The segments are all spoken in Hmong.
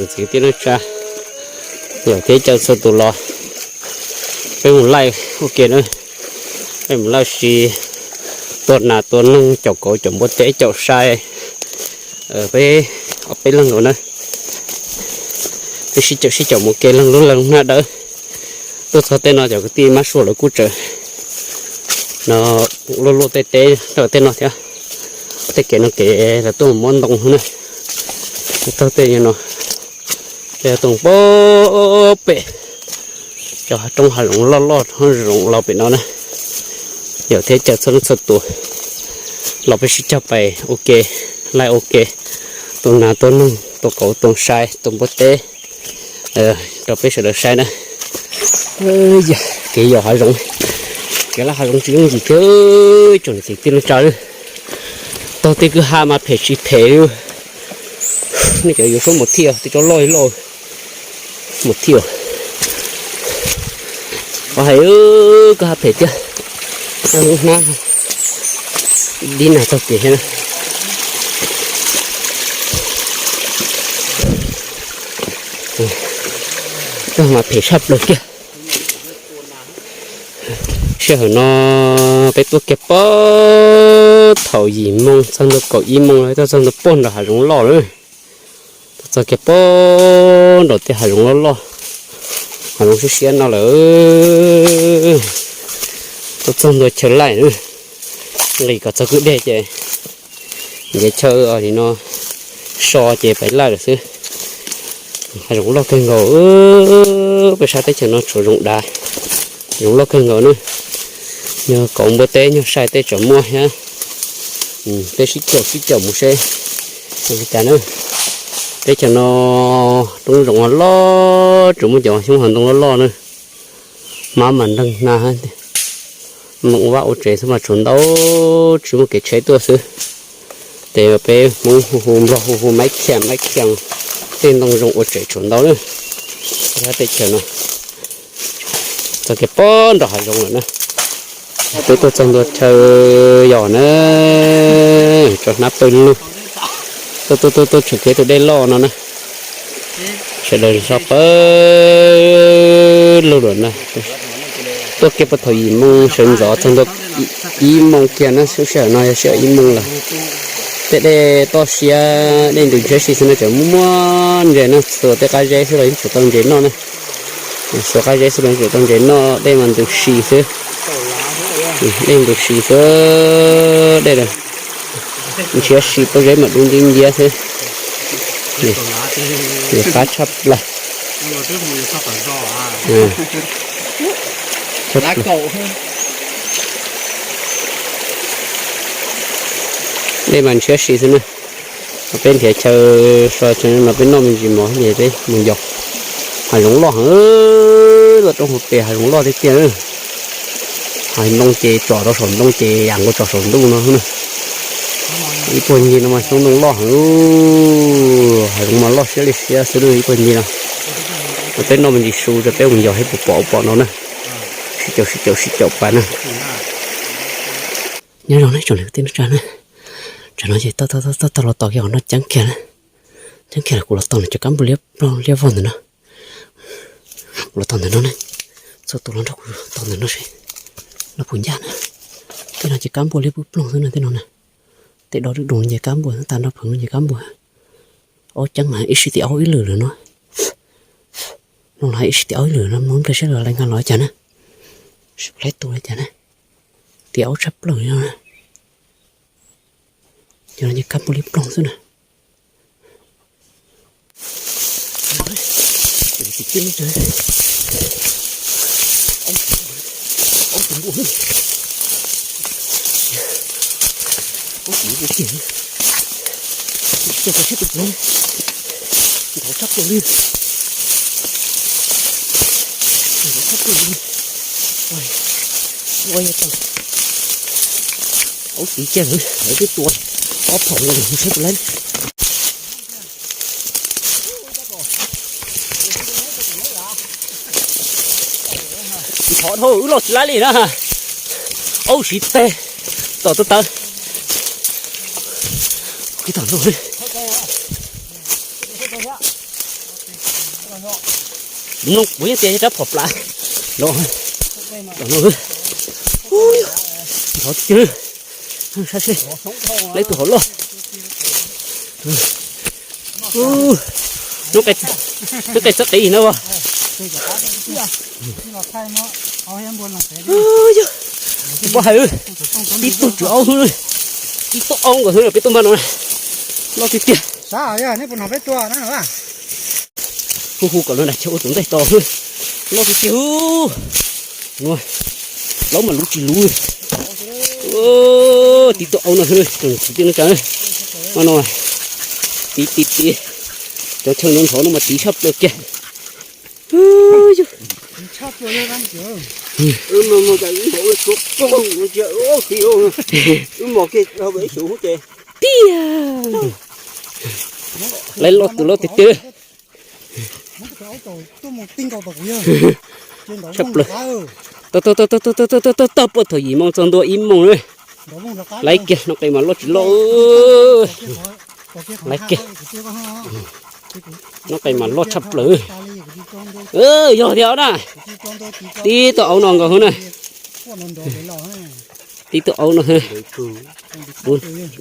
Txiv tij neej tsa, yawm thiab cawm txhua tus los, peb mus laij ua ke na, peb mus laij siv tua nas tua noog, caum kauv caum npua teb caum sai, peb ob peb leeg nkaus na, peb sib caum sib caum mus ua ke leej lub leej hnab dawb. Tuaj txog tej no cov kwv tij mab suav lawv kuj tseem no luaj luaj tej teb rau tej no thiab. Tej kev no kev lawv tuaj mus muab ntoo na. Taug tej no, tej tuaj mus pem cov roob hav zoov loj loj zoov laus pem no na. Yawm thiab cawm txhua leej txhua tus los peb sib cog pais ua ke, laij ua ke, tua nas tua noog, tua kauv tua sai, tua npua teb rau peb sawv daws saib na. Kev yos hav zoov, kev laij hav zoov tsis yooj yim thiab tsoom niam txiv tij neej tsa. Taug tej kwj ha mas phem tsis phem li. Nej cov yuav suab mus thiaj, tej tsob loj loj mus thiaj. Qhov hais kwj ha phem thiab, lub hnab dib nag txog kev thiab na. Mas phem tshaj plaws kiag. Sij hawm no peb tuaj kiag puag thaum yim moo txog ntua kaum ib moo los tuaj txog ntua puag nram hav zoov loj lawm. Tuaj txog kiag puag nram tej hav zoov loj loj, hav zoov siab siab no lawm. Tuaj txog ntua chaw laij, nqis kom txog kwj deg ces nce chaw li no so ces pais laij lawm xwb. Hav zoov loj kawg nkaus, peb sab teb chaws no tshuav zoov dav, zoov loj kawg nkaus na. Nyuag kauv npua teb nyuag sai tej tseem muaj thiab. Peb sib caum sib caum mus seb li cas na. Teb chaws no roob zoov loj, tseem muaj cov xyoob hav ntoo loj loj na. Hmab mas nreeg na, mus ua vaj ua tsev xwb mas tshuav ntau, tsis muaj kev tsheb tuaj xwb. Ces peb Hmoob hu hu, Nplog hu hu maib khiam maib khiam, tej ntoo zoo ua tsev tshuav ntau na. Tej chaw no txog kiag puag nram hav zoov lawm na. Peb tuaj txog ntua chaw yos na, tso hnab pawg lug, tuaj tuaj tuaj tshwm kiag tus dej loj no na. Sawv daws so pawg lug lawm na. Tuaj kiag puag thaum yim moo sawv ntxov txog ntua ib moo kiag na, sij hawm no yog sij hawm ib moo lawm. Tej dej toj siab, dej ntws ntshiab si xwb no tseem muaj muaj ntses na, xuas tej qab zeb xwb los yeej tseem tau ntses noj na. Xuas qab zeb xwb los yeej tseem tau ntses noj, dej mas ntws si xwb. Dej ntws si xwb, dej ntshiab si, pob zeb mas dub nciab nciab xwb. Nws qab tshaj plaws. Dej mas ntshiab si xwb na. Peb nrhiav chaw so chaw no peb noj me ntsis mov ces peb mus yos. Hav zoov loj heev, tuaj roob hauv pes hav zoov loj tiag tiag. Hav ntoo ces tsom rau saum ntoo ces yam nkaus tsom saum ntuj no na. Ib puag ncig no mas xyoob ntoo loj heev, hav zoov mas loj siab li siab xwb ib puag ncig no. Peb noj me ntsis su rau peb mus yos seb puas pom ub pom no na. Sib caum sib caum sib caum pas na. Nyob zoo na tsoom niam txiv neej tsa na, tsam no ces tau tau los tos kiag qhov no ceeb kiag na. Ceeb kiag los kuv los tos nws cov kab npua liab ploog liab vog ntawm no. Kuv los tos ntawm no ne, txhua tus los nrog kuv tos ntawm no seb los puas ncaj na. Tej no ces kab npua liab ploog xwb na tej no na. Tej do dwb doos ces kab npua xwb, tag nrho pheem ces kab npua. Aub ceeb mas ib sij tim aub ib lwm lawm no. Zoo no ib sij tim aub ib lwm no, mus nplej seb lawv lai nkag los cas na. Seb puas laib tus li cas na. Tim aub tshaj plaws li no na. Cov no ces kab npua liab ploog xwb na. Aub txiv kiag lawm, lawv twb tua ob phaum los saib puas laib. Thov dhau wb los tsis laib li na. Aub siv teg tom tawv tawv. Kiv tom no li. Mloog kuv yeej tias yog rab phom plam los no. Nthov tiag, saib seb, lawv tus hauv loj. Nub qe txhab qis no as. Pob hais, tib tug tswv aub, tib tug aub nkaus xwb peb tuaj npaj no, loj tiag tiag. Hu hu kom lawv nram chaw ua tus ntej tos, loj tiag tiag. Laub mas luv tsis luv. Tib tug aub no xwb, tsis tiaj neej tsa. No, tiv tiv tiv, cov chaw nrov nrov no mas tiv tshaj plaws kiag. Tiag, lawv loj tus loj tiag tiag. Tshaj plaws. Tau tau tau tau tau tau tau puag thaum yim moo txog ntua ib moo na. Laiv kiag, nub qe mas loj tsis loj. Laiv kiag, nub qe mas loj tshaj plaws. Yog tiag na, tib tug aub no nkaus xwb na. Tib tug aub no xwb.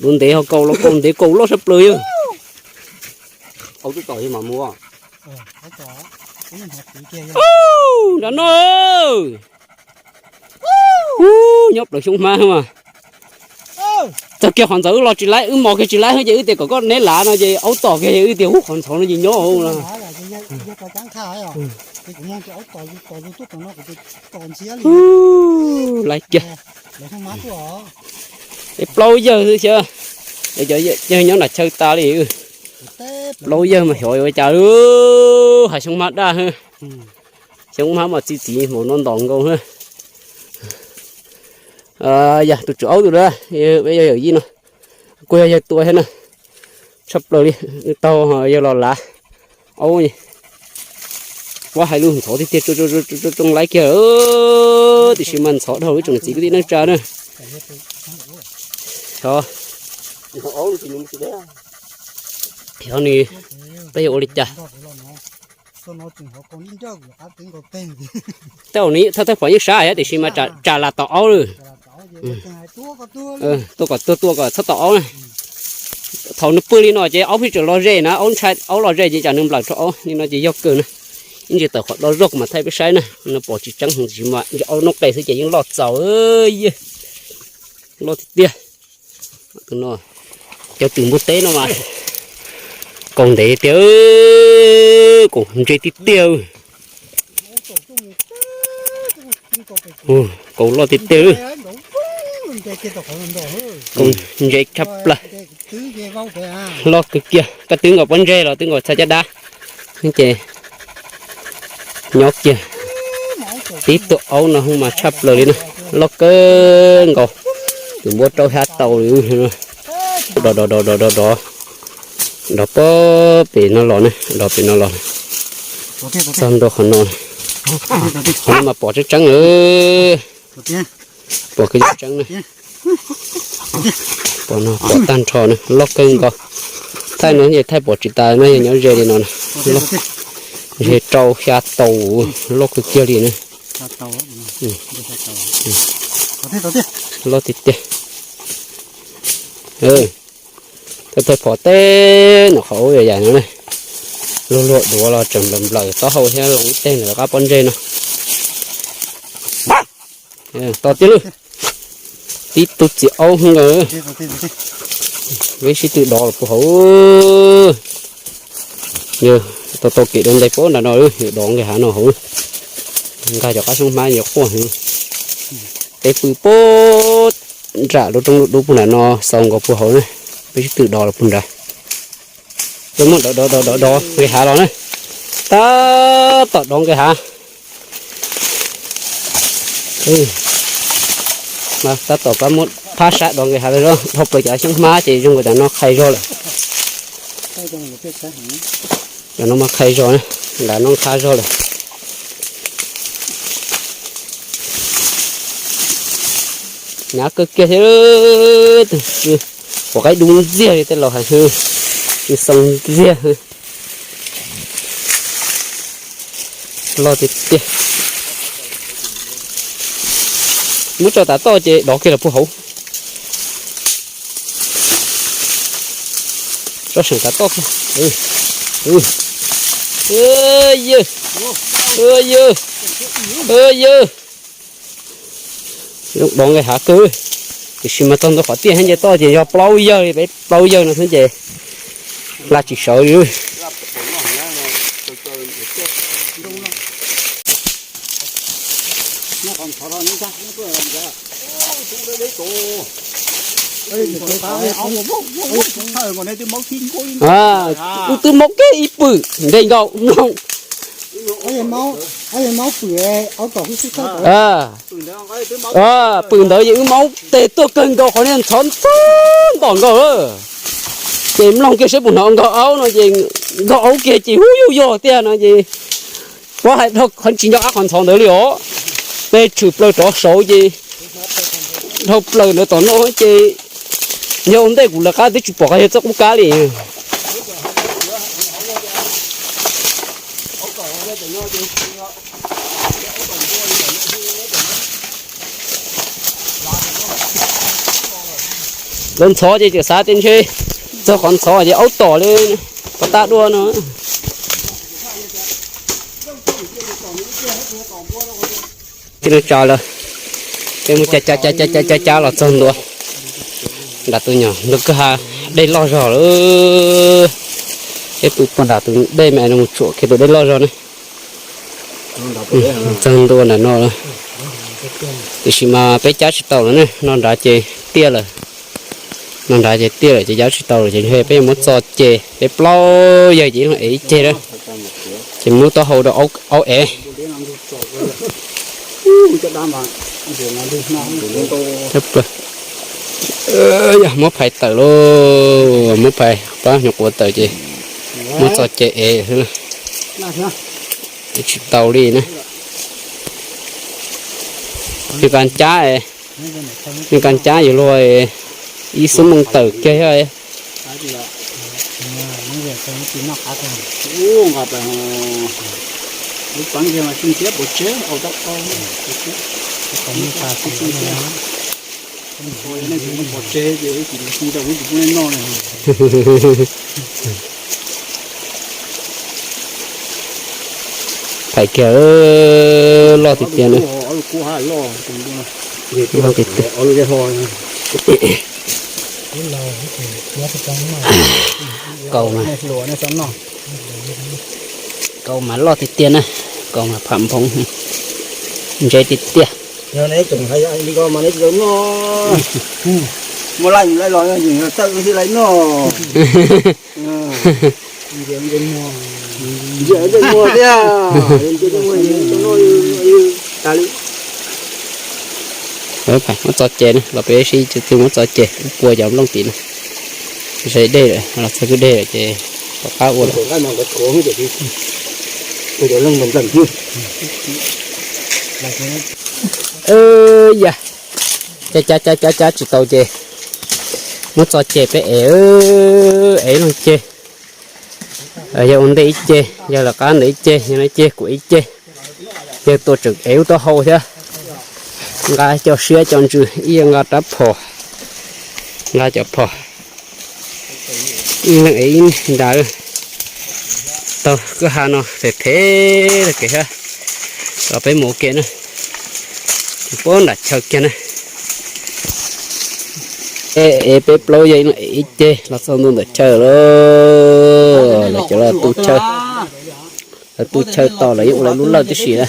Lub ntev ho kaus los kaus ntev kaus loj tshaj plaws yog. Nram no, nyob plaws xyoob hmab mas. Txog kiag qhov ntxawm wb los tsis laib, wb mos kiag tsis laib ces wb tias kom koj neb lav no ces aub tom kiag wb tias ub qhov ntxhov no ces nyob. Laiv kiag, plaub yawg xwb xyov, cov yawg nyob nram chaw tas li. Plaub yawg mas xyov ua cas, hais xyoob hmab daj, xyoob hmab mas txi txiv hmoov no ntom nkaus. Yog tus tswv aub tus dab, yog yawm yij no, kuj yog yawg tua thiab na. Tshaj plaws li, taug yawg los lav aub. Pob hais lus ntxhov tiag tiag, tsoo laiv kiag, tiam sis mas ntxhov dhau ib tsoom niam txiv kwv tij neej tsa na. Xyov, xyov nws, peb yuav ua li cas. Tej zaum nws thawj thawj pom yeej sab thiab tiam sis mas tsam lam tom aub lawm. Tuaj kom tuag tuaj kom txhob tom aub na. Thaum nws pw li no ces aub pheej tseem lom zem na, aub ntshai aub lom zem ces tsam nws nplawm rau aub li no ces yog kawg na. Ib ntsis tawm qhov do zog mas thaij peb saib na, no pom tsis tseeb heev tiam sis mas aub noob qes xwb ces yeej loj txaus, loj tiag tiag. Cov twm npua teb no mas kaus ntev tiag, kaus ntse tiag tiag. Kaus loj tiag tiag, kaus ntse tshaj plaws. Loj kawg kiag, koj twb nkaus pob ntseg los twb nkaus txhais caj dab ces nyob kiag. Tib tug aub no mas tshaj plaws li na, loj kawg nkaus. Tus npua rau xya tau li. Dov dov dov dov dov dov, dov pem no los na, dov pem no los. Txog ntua qhov no, qhov no mas pom tseeb tseeb, pom kawg tseeb na. Pom no pom tag nrho na, loj kawg nkaus. Thaij no ces thaij pom tsis tas no, yog nyob ze li no na. Ze rau xya tau, loj kawg kiag li na. Loj tiag tiag. Thawj thawj pom teb no qhov ub yam yam no na. Luag luag duav los tseem nplawm nplawm taub hau thiab los ib teg ntawm qab pob ntseg no. Tos tiag lawm. Tib tug txiv aub nkaus. Peb sib tw dov los puag hauv. Tau tau kev dov ntais puag nram no, dov nqes hav no hauv. Nkag cov qab xyoob hmab yuav quaj heev. Peb pw puag nram lub roob dub dub puag nram no xaus nkaus puag hauv na. Peb sib tw dov los puag nrad. Peb muab dov dov dov dov dov nqes hav los na. Tab tom dov nqes hav. Tab tom pab muab phab sab dov nqes hav los, dhau plaws cov xyoob hmab ces zoo nkaus cov no qhais zog lawm. Cov no mas qhais zog na, nram no qhab zog lawm. Hnyav kawg kiag thiab, tus tsw quav qaib dub ntxiag li tej laus hais, tsw xoo ntxiag. Loj tiag tiag. Muab tso tav toj ces dov kiag los puag hauv. Tso seem tav toj. Yawg, yawg, yawg, zoo dov nqes hav kawg. Tiam sis mas txog ntua qhov tiaj thiab nce toj ces yog plaub yawg li, peb plaub yawg no xwb ces hla tsis sawv li. Wb twb maub kiag ib pwm nqes nkaus mloog. Pwm ntawd ces wb maub tes tuaj kawg nkaus qhov niag ntxhov ntxhov ntom nkaus lawm. Ces mloog kiag seb puas hnov nkaug aub no ces nkaug aub kiag ces hu yuj yog tiag no ces pab hais dhau qhov tsis nco qab qhov ntxhov ntawd li os. Peb tshwm plaws rov saud ces dhau plaws ntawd tom no ces yog ua ntej kuv lawv qab twb tsis pom qhov yog txoj qub kab li. Lawv ntxhov ces tseem xav tias ntshe txog qhov ntxhov ces aub tom li pov tab dua no. Tib neeg tsa lawm, peb mus cav cav cav cav cav cav los txog ntua nram tus nyuam ntug kwj ha, dej loj zog lawm. Peb pw puag nram tus dej mas mus tsuam kiag tus dej loj zog ne. Txog ntua nram no lawm, tiam sis mas peb cab tsis tau lawm ne, no nrad ces tiaj lawm. No nrad ces tiaj lawm ces cab tsis tau lawm ces ntshe peb yuav muab txo ceg, peb plaub yawg ces ib leeg ev ib ceg na. Ces muab taub hau rau aub ev. Yog muab phais tawm lauj, muab phais pab nyuam quav tawm ces muab txo ceg ev xwb. Tsis tau li na. Nws kas cab, nws kas cab yuav luag ib xuab moos tawm kiag thiab. Phais kiag, loj tiag tiag na. Loj tiag tiag. Kaus mas, kaus mas loj tiag tiag na. Kaus mas pham nphoo, ntse tiag tiag. Muaj laj los tawm thiaj li noj. Ntsia tej muag thiab, ntsia tej muag, tas li. Muab txo ceg na, los peb sib tus twg muab txo ceg, pua cov nplooj tim no. Ze dej lawm, los txog kwj deg lawm ces rov qab ua lawm. Yam, cav cav cav cav tsis tau ces muab txo ceg peb ev, ev ib leeg ceg. Yawg ua ntej ib ceg, yawg lawv qab ntawd ib ceg, yawg no ib ceg, kuv ib ceg. Yawg tuaj tseem ev lub taub hau thiab. Nqa cov siab cov ntsws, ib yawg nqa rab phom, nqa cov phom. Ib leeg ev ib nra. Taug kwj ha no phem phem kev thiab, los peb mus ua ke na. Puag nram chaw kiag na. Ev peb plaub yawg ib leeg ev ib ceg los txog ntua ntawm chaw lawm. Lawv cov los tu chaw, lawv tu chaw tos lawv yeej ua lawv lub lawj tib si na.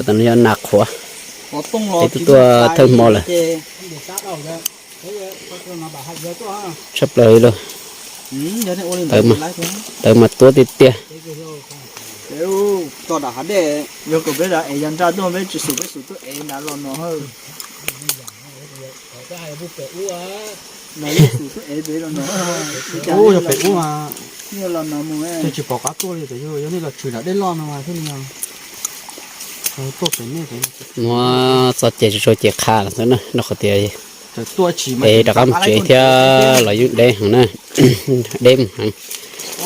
Tam no yog nas qhuav, peb twb tuaj thawj hmo lawm. Tshaj plaws li lauj. Tawv mas tuab tiag tiag. Ub, yog pem ub mas tsis pom qab tuaj li, yog nej los tshwm nram dej loj no mas thiaj li tuaj pem nej. Muab txo ceg tsuag tsuag ces qha lawm xwb na, rau qhov tias es rov qab mus tsev thiab los yeej deb heev na, deb mus heev.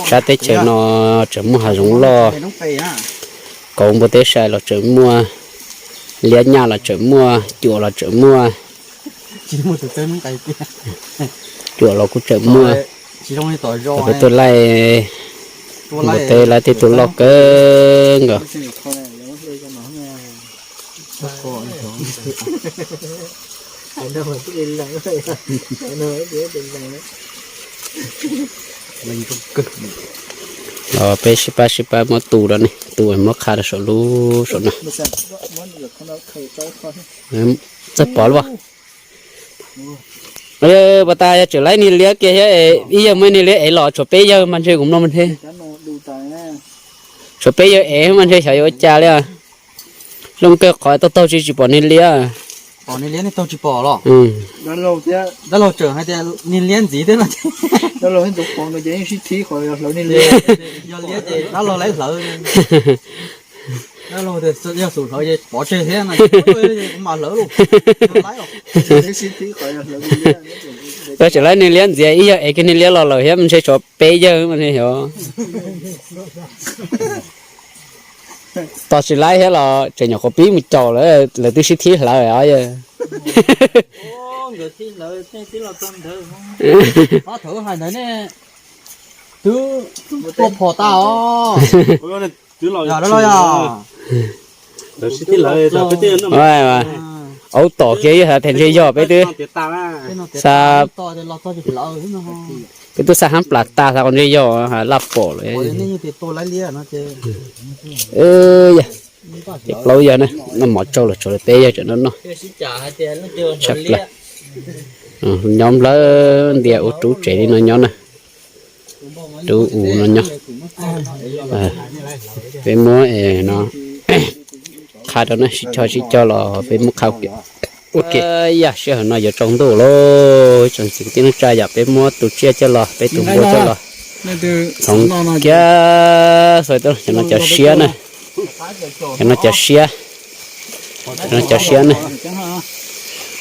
Sab teb chaws no tseem muaj hav zoov loj, Kauv npua teb sai los tseem muaj, liab nyaj los tseem muaj, cuam los tseem muaj. Cuam los kuj tseem muaj. Peb tuaj laij npua teb laij tej tus loj kawg nkaus. Los peb sib pab sib pab muab tu rau ne, tu muab qha rau saum lub saum no. Txawj pom lub. Pas tas yog tseem laib niag liab kiag thiab, ib yawg muaj niag liab ev los tshuav peb yawg mas ntshe kuv mloog mas ntshe. Tshuav peb yawg ev mas ntshe xyov yuav ua cas li. Zoo kawg qhov taug taug tsis tsis pom niag liab. Dab laug tseem hais tias niag liab ntxiv thiab no. Dab laug sib thib qhov yog hlawv niag liab. Yog liab ces dab laug lawv hlawv. Dab laug tias yog xum hlawv ces pov tseg thiab no. Kuv mam hlawv lauj. Sib thib qhov yog hlawv niag liab. Tseem laib niag liab ntxiv, ib yawg ev kiag niag liab los lawm thiab mas ntshe tshuav peb yawg mas ntshe xyov. Tos tsis laib thiab los tseem nyuam qhuav pib mus caum lawm, lawv twb sib thib hlawv os yawg. Ob thaum hais ntawd ne, twb tua phom tas os. Yog dab laug yog. Aub tom kiag yog tias ntshe yog peb twb xa, peb twb xa hab plas tas xa qhov ntshe yog laj pom lawm. Ces plaub yawg na, noj mov tsau los tshuav peb yawg tseem noj noj. Tshaj plaws. Nyob nplawg ntias ua rub tsev li no nyob na. Rub ua no nyob. Peb muab no qha rau na, sib cog sib cog los peb muab qha ua ke. Yam sij hawm no yuav tsaus ntuj lawm, tsoom txiv kwv tij neej tsa, yam peb muab tus tsiaj coj los, peb tus npua coj los txhoov kiag xwb. Cov no cov siab na, cov no cov siab, cov no cov siab na.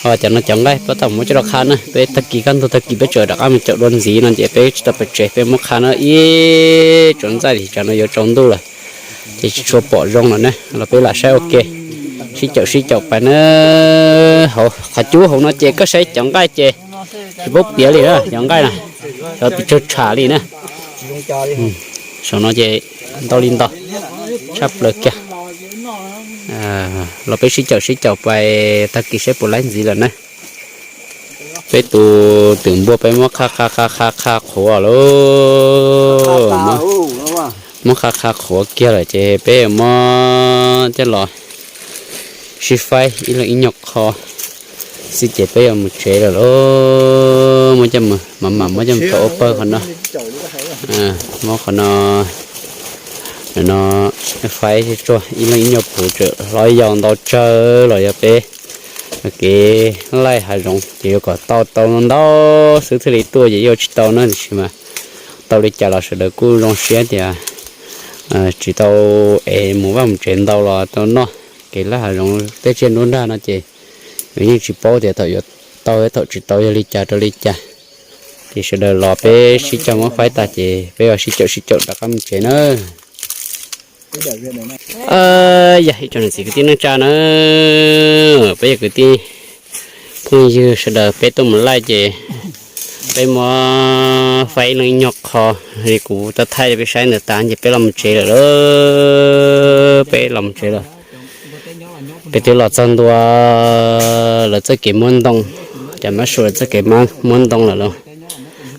Ho cov no cov nqaij peb tau muab coj los qha na, peb tag kis kaj ntug tag kis peb tseem rov qab mus caum dua ntxiv no ces peb tsis tau pes tsev, peb muab qha na ib tsuav ntxaij li cas no yuav tsaus ntuj lawm ces tsis tshua pom zoo lawm na, los peb lam saib ua ke, sib caum sib caum pais na. Hauv qhov cub hauv no ces koj saib cov nqaij ces tsis paub piav li na, cov nqaij na, cov pes tsawg tsham li na. Saum no ces ntau li ntau, tshaj plaws kiag. Los peb sib caum sib caum pais tag kis saib puas laib ntxiv lawm na. Peb tus twm npua peb muab qha qha qha qha qha qhuav lawm, muab qha qha qhuav kiag lawm ces peb muab coj los sib faib ib leeg ib nyuag qho xwb ces peb yuav mus tsev lawm lauj. Muab coj mus mam mam muab coj mus thaum ua pawg qhov no. Muab qhov no, no faib tsuag ib leeg ib nyuag puv tseem hlob yau ntau tsawg los yog peb kev laij hav zoov ces yuav kom tau tau ntau xwb thiaj li tuaj ces yuav tsis tau na, tiam sis mas tau li cas los sawv daws kuj zoo siab tias tsis tau es mus vaj mus tsev ntau los tau noj. Kev laij hav zoov tej tsiaj nruab nrag no ces nws yeej tsis paub tias thaum yuav tau thaum tsis tau yog li cas rau li cas. Ces sawv daws los peb sib cog muab faib tag ces peb yuav sib caum sib caum rov qab mus tsev na. Yog ib tsoom niam txiv kwv tij neej tsa na, peb yog kwv tij phooj ywg sawv daws peb tuaj mus laij ces peb muab faib ib leeg ib nyuag qho li kuv tau thaij rau peb saib ntawd tas ces peb los mus tsev lawm lauj. Peb los mus tsev lawm. Peb twb los txog ntua lawv txoj kev muab ntoo, cov mab suav lawv txoj kev muab ntoo lawm lauj.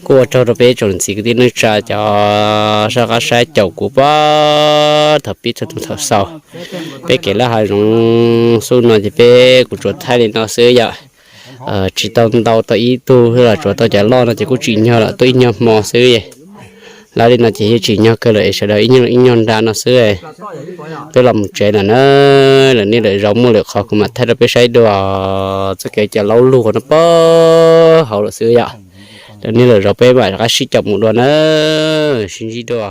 Kuj ua tsaug rau peb tsoom niam txiv kwv tij neej tsa cov sab qab saib caum kuv pab thaum pib txog thaum xaus. Peb kev laj hav zoov xub no ces peb kuv tsuas thaij li no xwb yom. Tsis tau ntau tau ib tug los tsuas tau cov loj no ces kuj tsim nyog lawm tuaj ib nyuag hmo xwb. Lawv li no ces yeej tsim nyog kawg lawm es sawv daws ib nyuag ib nyuag nra no xwb. Peb los mus tsev lawm na, lawm niaj lawm zaus muaj lwm qhov kuv mam thaij rau peb saib dua. Txoj kev cov laub lug no pab hauv lawm xwb yom. Lawm niaj lawm zaus peb mam rov qab sib caum mus dua na, sib ntsib dua.